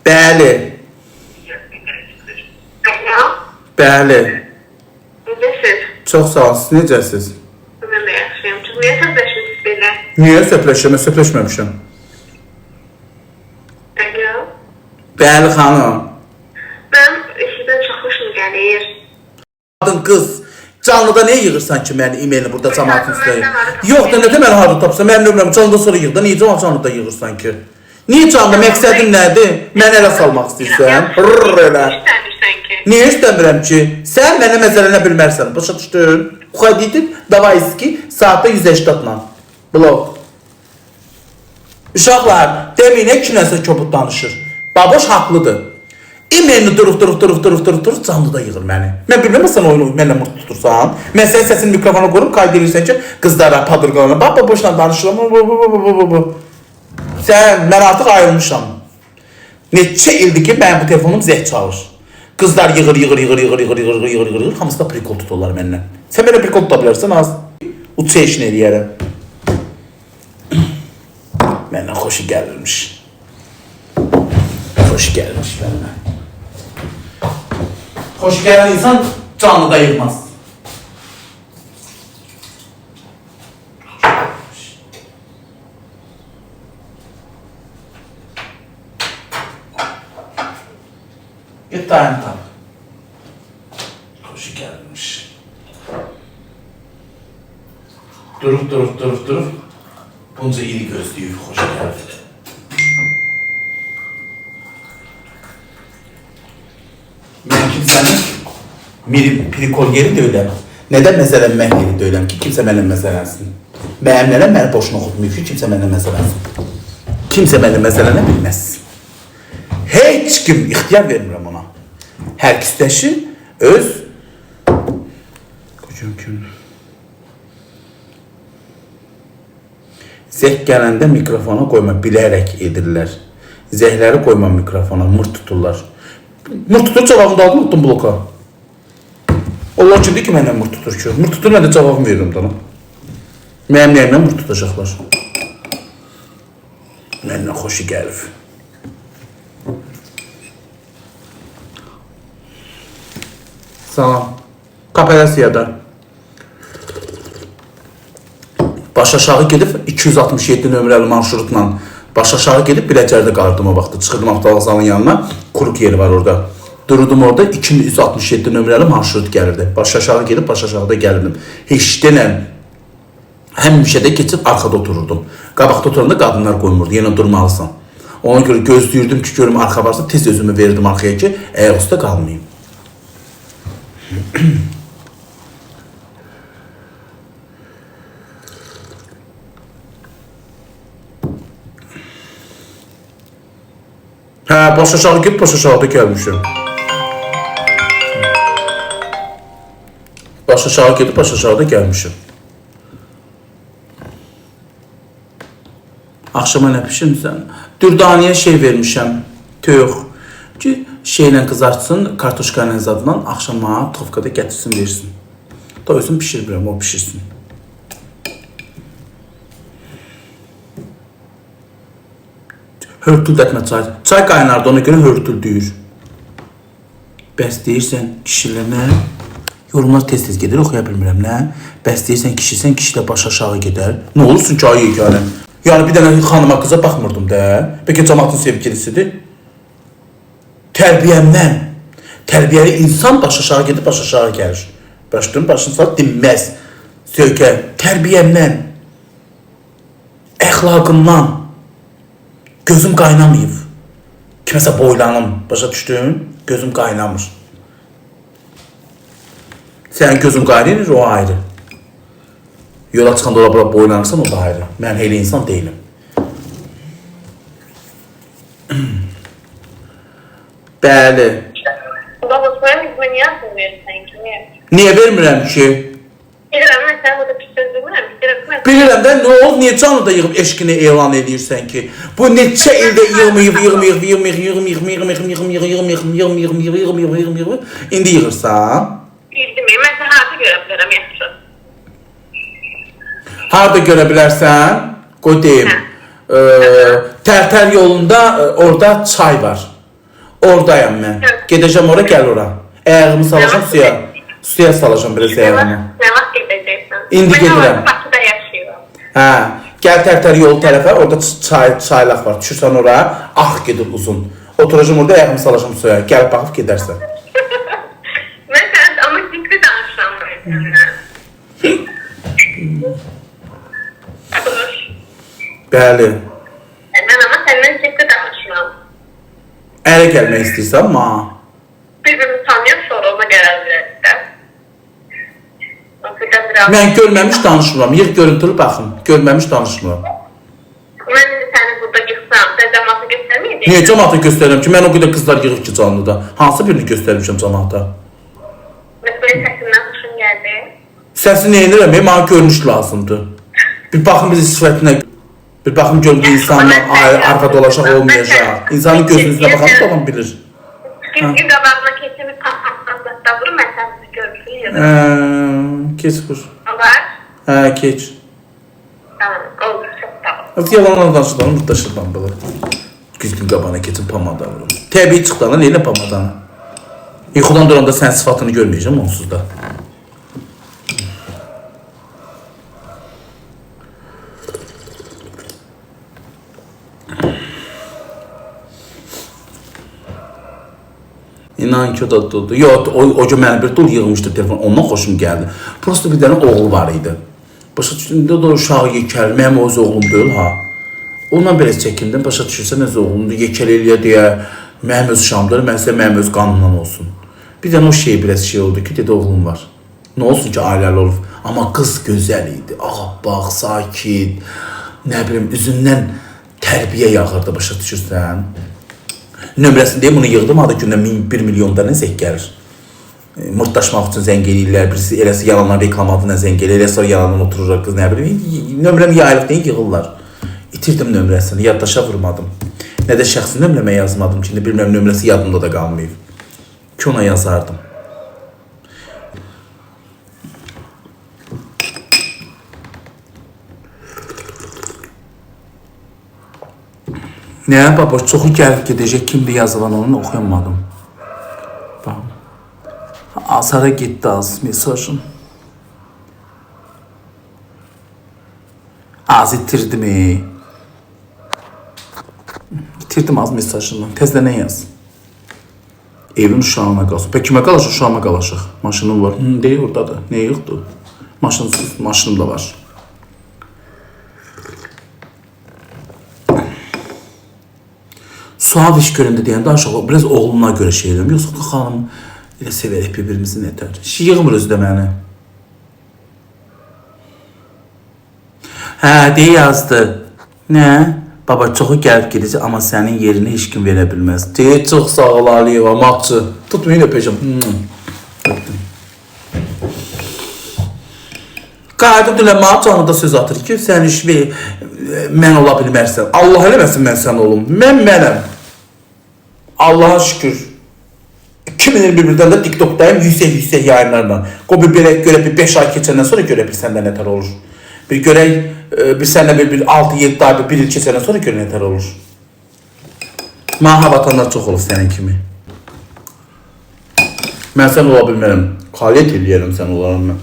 Bəli. Alo. Bəli. Necəsiz? Çox sağ olun. Siz necəsiz? Mən də yaxşıyam. Çox niyə söhbətləşmirsiniz belə? Niyə söhbətləşirəm? Mən söhbətləşməmişəm. Alo. Bəli xanım. Mən sizdən çox xoşum gəlir. Qadın qız. Canlıda niyə yığırsan ki məni e-mailini burada cəmaatın üstə? Yox da nədə məni harda tapsan? Mənim nömrəmi canlıda sonra yığ da. Niyə canlıda yığırsan ki? Niyə canlı? Məqsədin nədir? Məni ələ salmaq istəyirsən? Rrr elə. İstəmirsən ki. Niyə istəmirəm ki? Sən mənə məzələnə bilmərsən. Başa düşdün? Uxadidin, davay iski, saatda 180-la. Blok. Uşaqlar, deməyin kimləsə kobud danışır. Baboş haqlıdır. E-mailini durub canlıda yığır məni. Mən bilmirəm sən oyunu mənlə murt tutursan. Mən sənin səsini mikrofona qoyurum, qayd edirsən ki, qızlara, padırqalarına, bax baboşla danışıram. Bu. Sən, mən artıq ayrılmışam. Neçə ildir ki, mənim bu telefonum zəng çalır. Qızlar yığır, yığır. Hamısı da prikol tuturlar məndən. Sən belə prikol tuta bilərsən, az. Uçu işini eləyərəm. Məndən xoşu gəlirmiş. Xoş gəlmiş məndən. Xoş gələn insan canlıda yığmaz. Git dayan tap. Xoşu gəlmiş. Durub. Bunca ili gözləyib, xoşu gəldi. Mən kimsənin prikol yeri deyiləm. Nədən məzələnmək yeri deyiləm ki, kimsə mənlə məzələnsin. Mənim nənəm məni boşuna oxutmayıb ki, kimsə mənlə məzələnsin. Kimsə mənlə məzələnə bilməz. Heç kim ixtiyar vermirəm ona. Hər küstəşi öz Kocam kim? Zəng gələndə mikrofona qoyma, bilərək edirlər. Zəngləri qoyma mikrofona, murt tuturlar. Murt tutur, cavabını da aldım, tutdum bloka. Allah kimdir ki, məndən murt tutur ki? Murt tutur, mən də cavabımı verirəm dana. Mənim nəyimlə murt tutacaqlar? Məndən xoşu gəlib. Salam. Kapelasiyada. Baş aşağı gedib 267 nömrəli marşrutla baş aşağı gedib Biləcərdə qaldım o vaxtı. Çıxırdım avtovağzalın yanına, quruq yeri var orada. Dururdum orada 267 nömrəli marşrut gəlirdi. Baş aşağı gedib baş aşağıda gəlirdim. Heç denən həmişə də keçib arxada otururdum. Qabaqda oturanda qadınlar qoymurdu, yenə durmalısan. Ona görə gözləyirdim ki, görüm arxa varsa tez özümü verirdim arxaya ki, ayaq üstə qalmayım. Hə, baş aşağı get, baş aşağıda gəlmişəm. Baş aşağı gedib, baş aşağıda gəlmişəm. Axşama nə pişirmisən? Dürdanəyə şey vermişəm, toyuq. Ki, şeylə qızartsın, kartoşka ilə zadla, axşama tovkada gətirsin, versin. Toyusun pişirmirəm, o pişirsin. Hörtüldətmə çay. Çay qaynardı, ona görə hörtüldüyür. Bəs deyirsən kişilər nə? Yorumlar tez-tez gedir, oxuya bilmirəm nə? Bəs deyirsən kişisən, kişi də baş aşağı gedər. Nə olursun ki, ay yeganə? Yəni bir dənə xanıma qıza baxmırdım da. Bəlkə cəmaatın sevgilisidir. Tərbiyəmdən. Tərbiyəli insan baş aşağı gedib baş aşağı gəlir. Başdın, başını sal dinməz. Söykə. Tərbiyəmdən. Əxlaqımdan. Gözüm qaynamayıb. Kiməsə boylanım. Başa düşdün? Gözüm qaynamır. Sənin gözün qaynayır, o ayrı. Yola çıxanda ola bura boylanırsan, o da ayrı. Mən elə insan deyiləm. Bəli. Baba, sən bizə niyə adın verirsən ki? Niyə? Niyə vermirəm ki? Bilirəm, mən sənə burada pis söz demirəm. Bilirəm, Bilirəm də nə oldu, niyə canlı da yığıb eşqini elan eləyirsən ki? Bu neçə ildə yığmayıb. İndi yığırsan? Bildim, mən səni harda görə bilərəm yaxşı? Harda görə bilərsən? Qoy deyim. Tərtər yolunda orada çay var. Oradayam mən. Gedəcəm ora, gəl ora. Ayağımı salacağam suya. Suya salacağam biraz ayağımı. Nə vaxt gedəcəksən? İndi Mən gedirəm. hal-hazırda Bakıda yaşayıram. Hə, gəl Tərtər yol tərəfə, orada çay, çaylaq var. Düşürsən ora, ağ gedir uzun. Oturacağım orada, ayağımı salacağım suya. Gəl baxıb gedərsən. Mən sən amma ciddi danışıram mən səninlə. Babuş, Bəli. mən amma səndən ciddi danışıram. Ərə gəlmək istəyirsən, ma. Bir-birini tanıyaq sonra ona qərar verərik də. O qədər biraz. Mən görməmiş danışmıram. Yığ görüntülü baxın. Görməmiş danışmıram. Mən indi səni burada yıxsam, sən cəmaata göstərməyəcəksən. Niyə cəmaata göstərirəm ki, mən o qədər qızlar yığıb ki canlıda. Hansı birini göstərmişəm cəmaata? Məsələn, səsimdən xoşun gəldi. Səsi nə edirəm? Mənə görünüş lazımdır. Bir baxın biz sifətinə, bir baxın görün bu insanla arvad olacaq, olmayacaq. İnsanın gözünün üzünə baxanda adam bilir. Güzgü qabağına keçib pat-patdan zətdə vurur, mən səsini görüntülü Hə, keç vur. Olar? Hə, keç. Tamam, oldu, çox sağ ol. Az yalanlar danışırlar, mırtdaşırlar belə. Güzgün qabağına keçin pomada vurun. Təbii çıxdı lan, elə pomadanı. Yuxudan duranda sən sıfatını görməyəcəm onsuz da. İnan ki o da durdu. Yox, o gün mənə bir dul yığmışdı telefon. Ondan xoşum gəldi. Prosta bir dənə oğlu var idi. Başa düşdüm, də o uşağı yekəl, mənim öz oğlum deyil ha. Ondan biraz çəkindim, başa düşürsən öz oğlumdur, yekəl eləyə deyə, mənim öz uşağımdır, mən sizə mənim öz qanımdan olsun. Bir dənə o şey biraz şey oldu ki, dedi oğlum var. Nə olsun ki, ailəli olub. Amma qız gözəl idi, ağappaq, sakit, nə bilim, üzündən tərbiyə yağırdı, başa düşürsən. Nömrəsini deyim, bunu yığdım, adı gündə 1 milyon dənə zəng gəlir. Mırtdaşmaq üçün zəng eləyirlər, birisi eləsi yalandan reklam adına zəng eləyir, elə sonra yalandan oturur qız, nə bilim. Nömrəm yayılıb deyin, yığırlar. İtirdim nömrəsini, yaddaşa vurmadım. Nə də şəxsi nömrəmə yazmadım ki, indi bilmirəm nömrəsi yadımda da qalmayıb. Ki ona yazardım. Nə baba, çoxu gəlib gedəcək, kimdir yazılan onu oxuyamadım. Bax. Azara getdi az mesajım. Az itirdim. İtirdim az mesajını. Təzə nə yaz? Evin uşağına qalsın. Peki kimə qalacaq? Uşağıma qalacaq. Maşınım var. Hı, deyir oradadır. Nə yoxdur? Maşınsız, maşınım da var. Sual iş görəndə deyəndə aşağı biraz oğluna görə şey eləyirəm. Yoxsa xanım elə sevərək bir-birimizi nətər. Yığmır özü də məni. Hə, deyə yazdı. Nə? Baba çoxu gəlib gedəcək, amma sənin yerini heç kim verə bilməz. Deyə çox sağ ol Aliyeva, matçı. Tutmayın öpəcəm. Öpdüm. Qayıdıb dinlə, mənə canlıda da söz atır ki, sən iş mən ola bilmərsən. Allah eləməsin mən sən olum. Mən mənəm. Allaha şükür. 2021-dən də TikTokdayım yüksək-yüksək yayınlarla. Qoy bir belə görək bir 5 ay keçəndən sonra görək bir səndə nətər olur. Bir görək bir səndə bir 6-7 ay bir il keçəndən sonra görək nətər olur. Mənə havatanlar çox olub sənin kimi. Mən sən ola bilmərəm. Kalet eləyərəm sən olaram mən.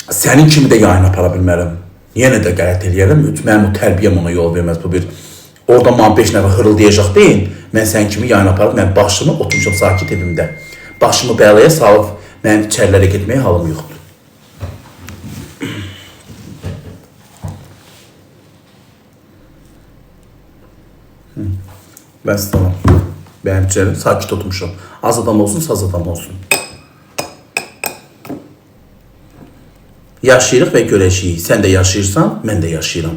Sənin kimi də yayın apara bilmərəm. Yenə də qələt eləyərəm. Mənim o tərbiyəm ona yol verməz. Bu bir orada mənə 5 nəfər hırıldayacaq deyin. Mən sənin kimi yayın aparıb mən başımı oturmuşam sakit evimdə. Başımı bəlaya salıb mənim içərilərə getməyə halım yoxdur. Bəs tamam. Mənim içərim sakit oturmuşam. Az adam olsun, saz adam olsun. Yaşayırıq və görəcəyik. Sən də yaşayırsan, mən də yaşayıram.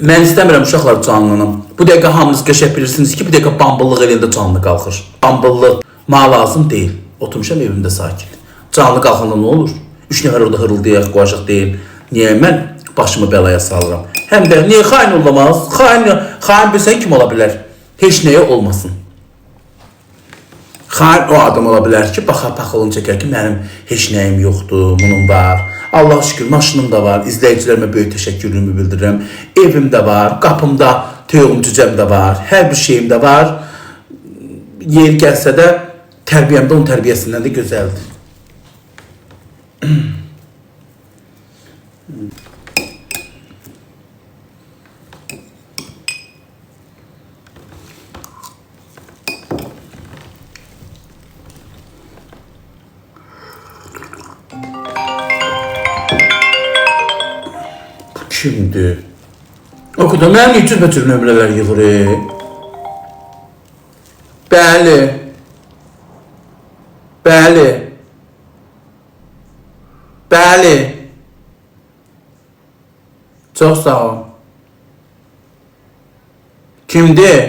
Mən istəmirəm uşaqlar canlının. Bu dəqiqə hamınız qəşəng bilirsiniz ki, bu dəqiqə bambıllıq eləyəndə canlı qalxır. Bambıllıq mənə lazım deyil. Oturmuşam evimdə sakit. Canlı qalxanda nə olur? 3 nəfər orada hırıldayaq, qoyacaq deyil. Niyə mən başımı bəlaya salıram? Həm də niyə xain olamaz? Xain, xain bilsən kim ola bilər? Heç nəyə olmasın. Xain o adam ola bilər ki, baxa paxılını çəkər ki, mənim heç nəyim yoxdur, bunun var. Allah şükür, maşınım da var. İzləyicilərimə böyük təşəkkürümü bildirirəm. Evim də var, qapımda toyuğum, cücəm də var. Hər bir şeyim də var. Yer gəlsə də tərbiyəm də onun tərbiyəsindən də gözəldir. Bu kimdir? O qədər mənim niyə cürbəcür nömrələr yığır? Bəli. Bəli. Bəli. Çox sağ ol. Kimdir?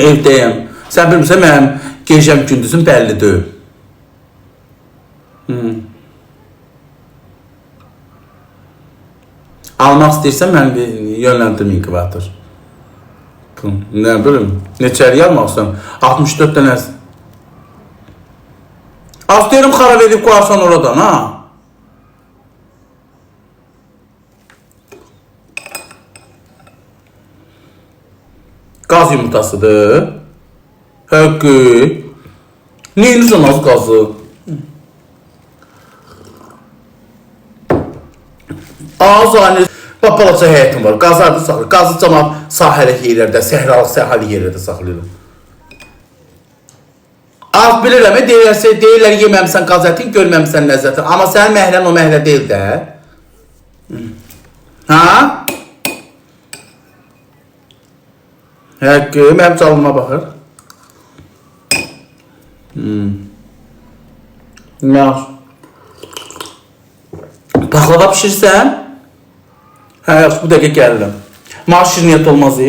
Evdəyəm. Sən bilmirsən mənim gecəm gündüzüm bəlli deyil. Almaq istəyirsən məni bir yönləndirim inkubator. Nə bilim, neçəlik almaq istəyirəm? 64 dənə. Az deyirəm xarab edib qoyarsan oradan, ha? Qaz yumurtasıdır. Həqqi. Neyinirsən az qazı? Az aynı bax balaca həyətim var. Qazı harda saxlayır? Qazı camaat sahəlik yerlərdə, səhralıq, səhali yerlərdə saxlayırlar. Az bilirəm, deyirlərsə, deyirlər yeməmisən qaz ətin, görməmisən ləzzətin. Amma sənin məhlən o məhlə deyil də. Ha? Həqqi, mənim canlıma baxır. Yaxşı. Paxlava pişirsən? Hə, yaxşı, bu dəqiqə gəlirəm. Maaş şirniyyat olmaz,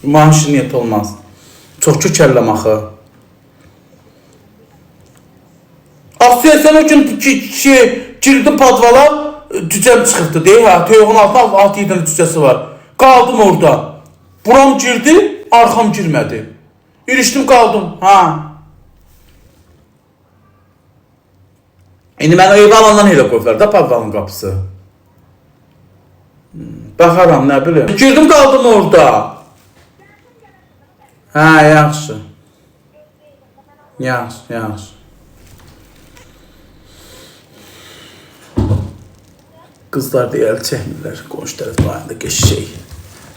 maaş şirniyyat olmaz. Çox kökərləm axı. Asiya, sən o gün ki, girdim podvala, cücəm çıxıbdı, deyil, hə, toyuğun altına 6-7 dənə cücəsi var. Qaldım orada. Buram girdi, arxam girmədi. İrişdim, qaldım, hə. İndi mən o evə alandan elə qoyublar da podvalın qapısı. Baxaram, nə bilim. Girdim, qaldım orada. Hə, yaxşı. Yaxşı, yaxşı. Qızlar da əl çəkmirlər. Qonşu tərəf dayandı, geçəcək.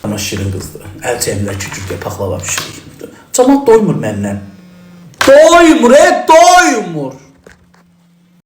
Amma şirin qızdır. Əl çəkmirlər ki, cürgə paxlava pişirir. Camaat doymur məndən. Doymur, doymur.